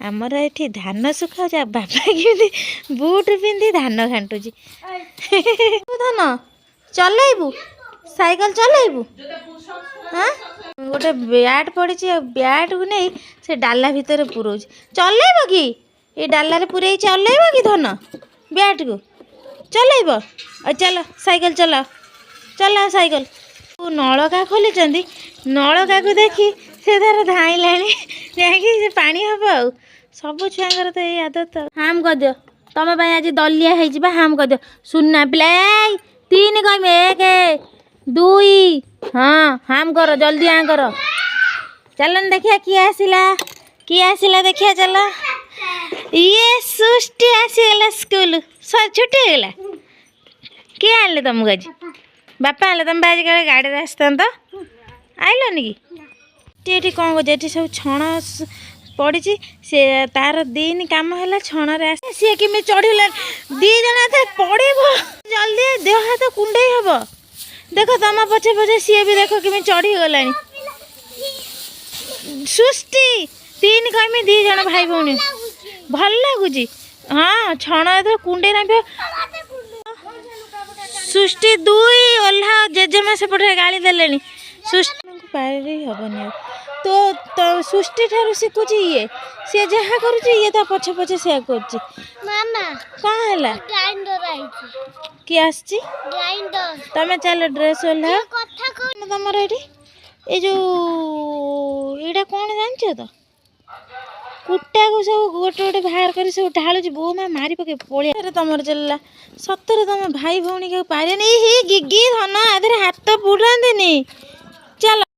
ଆମର ଏଠି ଧାନ ଶୁଖାଉଛି ଆଉ ବାବା କେମିତି ବୁଟ୍ ପିନ୍ଧି ଧାନ ଘାଣ୍ଟୁଛି। ଧନ, ଚଲେଇବୁ? ସାଇକେଲ ଚଲେଇବୁ? ହଁ, ଗୋଟେ ବ୍ୟାଟ୍ ପଡ଼ିଛି ଆଉ ବ୍ୟାଟ୍କୁ ନେଇ ସେ ଡାଲା ଭିତରେ ପୁରଉଛି। ଚଲେଇବ କି? ଏ ଡାଲାରେ ପୁରେଇ ଚଲେଇବ କି ଧନ? ବ୍ୟାଟ୍କୁ ଚଲେଇବ? ଆଉ ଚାଲ, ସାଇକେଲ ଚଲାଅ, ଚଲାଅ ସାଇକେଲ। ନଳକା ଖୋଲିଛନ୍ତି, ନଳକାକୁ ଦେଖି ସେ ତାର ଧାଇଁଲାଣି ଯାଇକି ସେ ପାଣି ହବ। ଆଉ ସବୁ ଛୁଆଙ୍କର ତ ଏଇ ଆଦତ। ହାମ୍ କରିଦିଅ। ତମ ପାଇଁ ଆଜି ଦଲିଆ ହେଇଯିବ। ହାମ୍ କରିଦିଅ ସୁନା ପିଲା। ଏଇ ତିନି କହିମି, ଏକ, ଦୁଇ, ହଁ, ହାମ୍ କର, ଜଲ୍ଦି ଆଁ କର। ଚାଲନି, ଦେଖିବା କିଏ ଆସିଲା, କିଏ ଆସିଲା ଦେଖିବା ଚାଲ। ଇଏ ସୃଷ୍ଟି ଆସିଗଲା। ସ୍କୁଲ ଛୁଟି ହେଇଗଲା। କିଏ ଆଣିଲେ ତମକୁ ଆଜି? ବାପା ଆଣିଲେ। ତମେ ଆଜି କାଳେ ଗାଡ଼ିରେ ଆସିଥାନ୍ତ, ଆଇଲନି କି? ଏଠି କ'ଣ କରୁଛି? ଏଠି ସବୁ ଛଣ ପଡ଼ିଛି। ସେ ତାର ଦିନ କାମ ହେଲା ଛଣରେ ଆସେ। ସିଏ କେମିତି ଚଢ଼ିଲାଣି! ଦି ଜଣ ଏଥର ପଡ଼ିବ, ଜଲ୍ଦି, ଦେହ ହାତ କୁଣ୍ଡେଇ ହବ। ଦେଖ, ତମ ପଛେ ପଛେ ସିଏ ବି ଦେଖ କେମିତି ଚଢ଼ିଗଲାଣି। ସୃଷ୍ଟି, ତିନି କହିମି, ଦି ଜଣ ଭାଇ ଭଉଣୀ। ଭଲ ଲାଗୁଛି? ହଁ, ଛଣ ଏଥର କୁଣ୍ଡେଇ ନାବିବ। ସୃଷ୍ଟି, ଦୁଇ, ଓହ୍ଲା। ଜେଜେମା ସେପଟରେ ଗାଳି ଦେଲେଣି। ସୃଷ୍ଟିଙ୍କୁ ପାରି ହବନି ଆଉ ତ ସୃଷ୍ଟି ଠାରୁ ଶିଖୁଛି ଇଏ। ସିଏ ଯାହା କରୁଛି, ଇଏ ତା ପଛେ ପଛେ ସେୟା କରୁଛି। ମାମା। କ'ଣ ହେଲା? ଗ୍ରାଇଣ୍ଡର ଆଇଛି। କିଏ ଆସିଛି? ଗ୍ରାଇଣ୍ଡର। ତମେ ଚାଲ, ଡ୍ରେସ୍ ଓହ୍ଲାଅ। କଥା କହୁ। ତମର ଏଠି ଏଇ ଯୋଉ ଏଇଟା କ'ଣ ଜାଣିଛ ତ? କୁଟାକୁ ସବୁ ଗୋଟେ ଗୋଟେ ବାହାର କରି ସବୁ ଢାଳୁଛି। ବୋଉ ମା ମାରି ପକେଇ ପଳିଆ। ତମର ଚାଲିଲା। ସତରେ ତମେ ଭାଇ ଭଉଣୀ ଆଉ ପାରିବେନି। ହି ଗିଗି, ଧନ, ଆଦେହରେ ହାତ ପୁରାନ୍ତିନି। ଚାଲ।